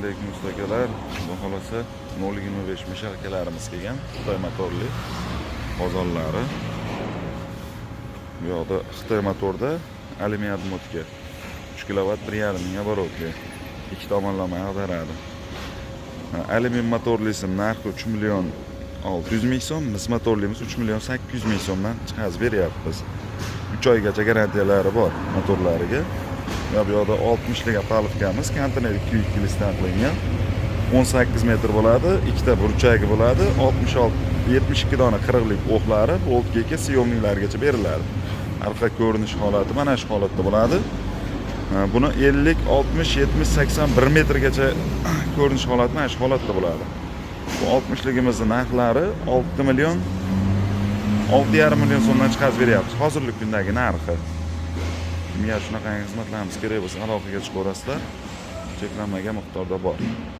Alaykum, usta akalar. Xudo xohlasa, 0,25 мешалка larimiz kelgan, Xitoy motorli qozonlari. Bu yoqda Xitoy motorda alyumin обмотка, 3 kilovat, 1,5 ming оборот li, ikki tomonlama ag'daradi. Alyumin motorlisi narxi 3 million 600 ming so'm, mis motorlimiz 3 million 800 ming so'mdan chiqazib beryapmiz. 3 oygacha garantiyalari bor motorlariga. Ya, bu yoqda 60 lik опалубка miz, konteyner 2 лист dan qilingan. 18 metr bo'ladi, ikkita burchagi bo'ladi, 66, 72 dona 40 lik o'qlari, boltga, съёмник largacha beriladi. Arqa ko'rinish holati mana shu holatda bo'ladi. Buni 50, 60, 70, 80, 1 metrgacha ko'rinish holati mana shu holatda bo'ladi. Bu 60 ligimizni narxlari 6 million, 6,5 million so'mdan chiqarib beryapmiz. Hozirgi kundagi narxi. Kimga shunaqangi xizmatlarimiz kerak bo'lsa, aloqaga chiqaverasizlar. Cheklanmagan miqdorda bor.